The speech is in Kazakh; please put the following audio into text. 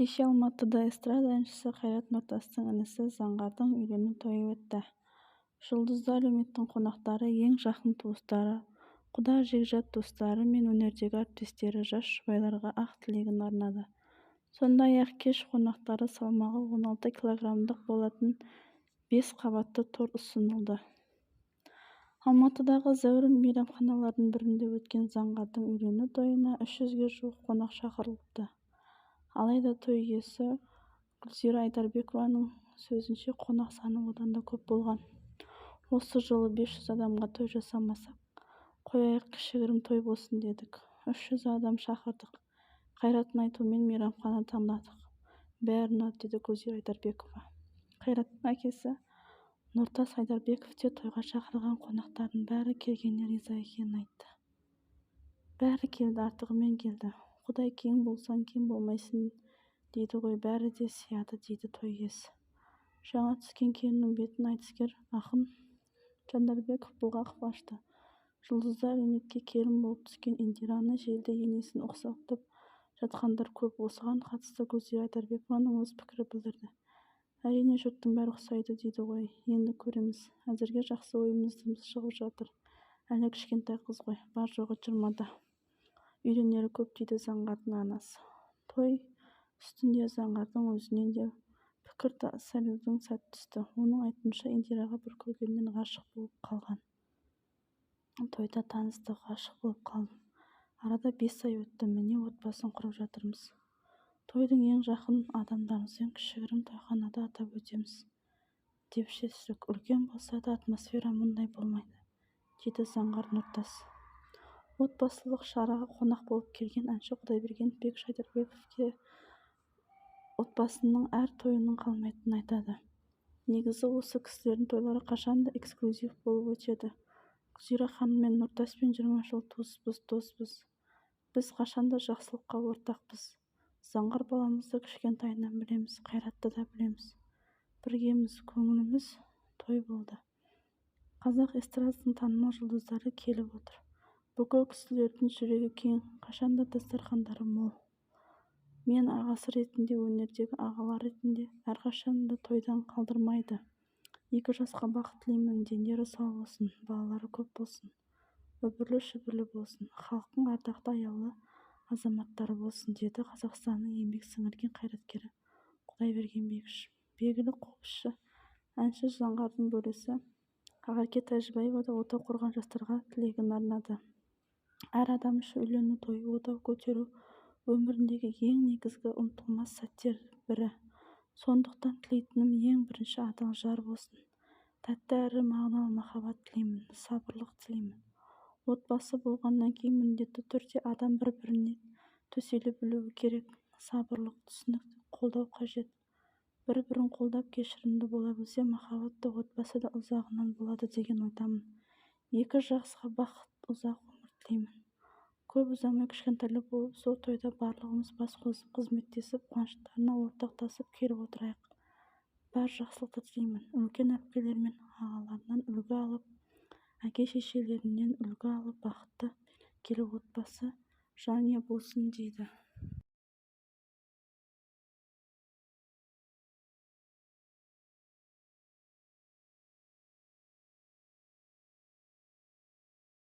Кеше Алматыда эстрада әншісі Қайрат Нұртастың інісі Заңғардың үйлену тойы өтті. Жұлдызды әлеуметтің қонақтары, ең жақын туыстары, құда-жекжат достары мен өнердегі әріптестері жас жұбайларға ақ тілегін арнады. Сондай-ақ кеш қонақтары салмағы 16 килограммдық болатын бес қабатты торт ұсынылды. Алматыдағы зәулім мейрамханалардың бірінде өткен Заңғардың үйлену тойына 300-ге жуық қонақ шақырылыпты. Алайда той иесі Гүлзира Айдарбекованың сөзінше, қонақ саны одан да көп болған. Осы жолы 500 адамға той жасамай-ақ қояйық, кішігірім той болсын дедік. 300 адам шақырдық. Қайраттың айтуымен мейрамхана таңдадық. Бәрі ұнады, деді Гүлзира Айдарбекова. Қайраттың әкесі Нұртас Айдарбеков те тойға шақырған қонақтарының бәрі келгеніне риза екенін айтты. Бәрі келді, артығымен келді. Құдай кең болсаң кем болмайсың дейді ғой, бәрі де сияды, дейді той иесі. Жаңа түскен келіннің бетін айтыскер ақын Жандарбек Бұлғақов ашты. Жұлдызды әлеуметке келін болып түскен Индираны желіде енесіне ұқсатып жатқандар көп. Осыған қатысты Гүлзира Айдарбекованың өз пікірі білдірді. Әрине, жұрттың бәрі ұқсайды дейді ғой, енді көреміз. Әзірге жақсы ойымыздан шығып жатыр. Әлі кішкентай қыз ғой, бар-жоғы 20-да. Үйренері көп дейді Заңғардың анасы. Той үстінде Заңғардың өзінен де пікір сұрауға сәт түсті. Оның айтуынша, Индираға бір көргеннен ғашық болып қалған. Тойда таныстық, ғашық болып қалдым. Арада 5 ай өтті, міне отбасын құрып жатырмыз. Тойды ең жақын адамдарымызбен кішігірім тойханада атап өтеміз деп шештік. Үлкен болса да атмосфера мұндай болмайды, дейді Заңғар Нұртас. Отбасылық шараға қонақ болып келген әнші Құдайберген Бекіш Айдарбеков те отбасының әр тойынан қалмайтынын айтады. Негізі осы кісілердің тойлары қашанда эксклюзив болып өтеді. Гүлзира ханыммен Нұртаспен 20 жыл туыспыз, доспыз. Біз қашанда жақсылыққа ортақпыз. Заңғар баламызды кішкентайынан білеміз, Қайратты да білеміз. Біргеміз, көңіліміз той болды. Қазақ эстрадасының танымал жұлдыздары келіп отыр. Бүкіл кісілердің жүрегі кең, қашанда дастархандары мол. Мен ағасы ретінде, өнердегі ағалар ретінде әрқашанда тойдан қалдырмайды. Екі жасқа бақыт тілеймін, дендері сау болсын, балалары көп болсын, үбірлі-шүбірлі болсын, халықтың ардақты аяулы азаматтары болсын, деді Қазақстанның еңбек сіңірген қайраткері Құдайберген Бекіш. Белгілі қобызшы, әнші Заңғардың бөлесі Ақерке Тәжібаева да отау құрған жастарға тілегін арнады. Әр адам үшін үйлену тойы, отау көтеру өміріндегі ең негізгі ұмытылмас сәттер бірі. Сондықтан тілейтінім ең бірінші адал жар болсын. Тәтті әрі мағыналы махаббат тілеймін, сабырлық тілеймін. Отбасы болғаннан кейін міндетті түрде адам бір-біріне төселе білуі керек. Сабырлық, түсініктік, қолдау қажет. Бір-бірін қолдап, кешірімді бола білсе, махаббат та, отбасы да ұзағынан болады деген ойдамын. Екі жақсыға бақыт, ұзақ өмір тілеймін. Көп ұзамай кішкентайлар болып, сол тойда барлығымыз бас қосып, қызметтесіп, қуаныштарына ортақтасып келіп отырайық. Бар жақсылықты тілеймін. Үлкен әпкелері мен ағаларынан үлгі алып, әке-шешелерінен үлгі алып, бақытты, берекелі отбасы, жанұя болсын дейді.